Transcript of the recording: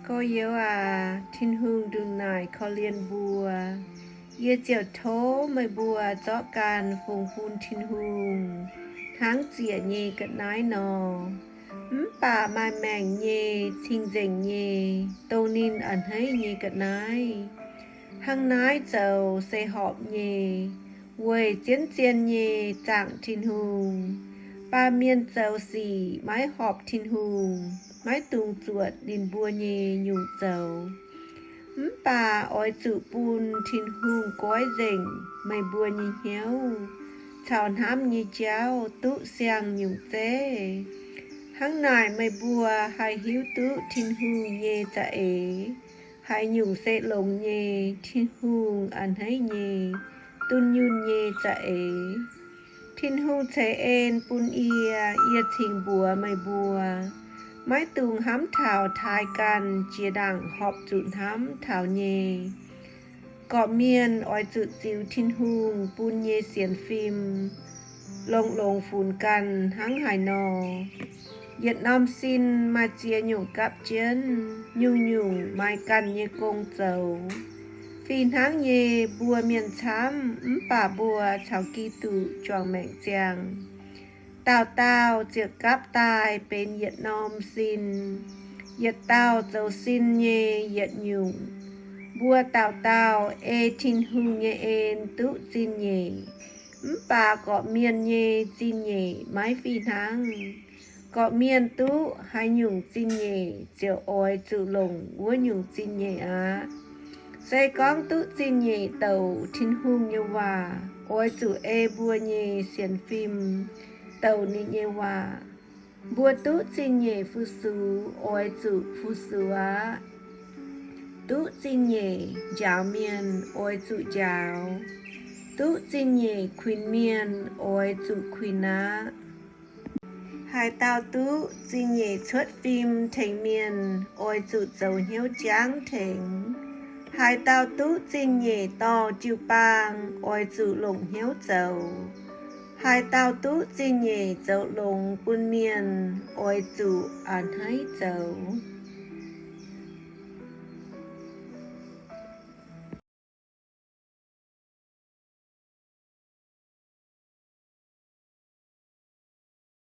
Gorx-youz aac, Tin-Hungh ndongc naaic korv-lienh mbuo. Yie ziouc tov meih mbuo zorqv ganh fungx bun Tin-Hungh hnangv ziec nyei ga'naaiv nor. Mv baac maaih maengc nyei, cing-nzengc nyei, dongh ninh a'hneiv nyei ga'naaiv. Hnangv naaiv zoux se horpc nyei, weic zien-zien nyei zaangc Tin-Hungh. Baamh mienh zoux sic maiv horpc Tin-Hungh, maiv dungx zuotc ninh mbuo nyei nyungc zoux. Mv baac oix zuqc bun Tin-Hungh goiv nzengc meih mbuo nyei hnyouv caux hnamv nyei jauv duqv siang-nyungc zeiv. Hnangv naaic meih mbuo haih hiuv duqv Tin-Hungh nyei za'eix. Haaix nyungc se longx nyei, Tin-Hungh a'hneiv nyei, dunh yunh nyei za'eix. Tin-Hungh ceix en bun yie, yie cingx mbuox meih mbuo, maiv dungx hnamv taux taaix ganh jiex ndaangc horpc zuqc hnamv taux nyei. Gorqv-mienh oix zuqc ziux Tin-Hungh bun nyei sienx fim longx-longx funx ganh hnangv haaix nor. Yietc norm sin maaih ziex nyungc gapv jienv, nyungc-nyungc maaih ganh nyei gong zoux. Fih hnangv nyei, mbuo mienh camv, mv baac mbuo caux Giduc juangc maengc ziangh. Dauh dauh ziouc gapv daaih benx yietc norm sin, yietc dauh zoux sin nyei yietc nyungc. Mbuo dauh dauh ei Tin-Hungh nyei en duqv zingh nyeic, mv baac gorqv-mienh nyei zingh nyeic maiv fih hnangv. Gorqv-mienh duqv haaix nyungc zingh nyeic ziouc oix zuqc longc wuov nyungc zingh nyeic aqv. Se gorngv duqv zingh nyeic douc Tin-Hungh nyei waac, oix zuqc ei mbuo nyei sienx fim douc ninh nyei waac. Mbuo duqv zingh nyeic fu-sux oix zuqc fu-sux aqv. Duqv zingh nyeic njaaux mienh oix zuqc njaaux. Duqv zingh nyeic kuinx mienh oix zuqc kuinx aqv. Haaix dauh duqv zingh nyeic cuotv fim tengx mienh oix zuqc zoux hnyouv jangv tengx. Haaix dauh duqv zingh nyeic dorh jiu-baang oix zuqc longc hnyouv zoux. Haaix dauh duqv zingh nyeic zoux longx bun mienh oix zuqc a'hneiv zoux.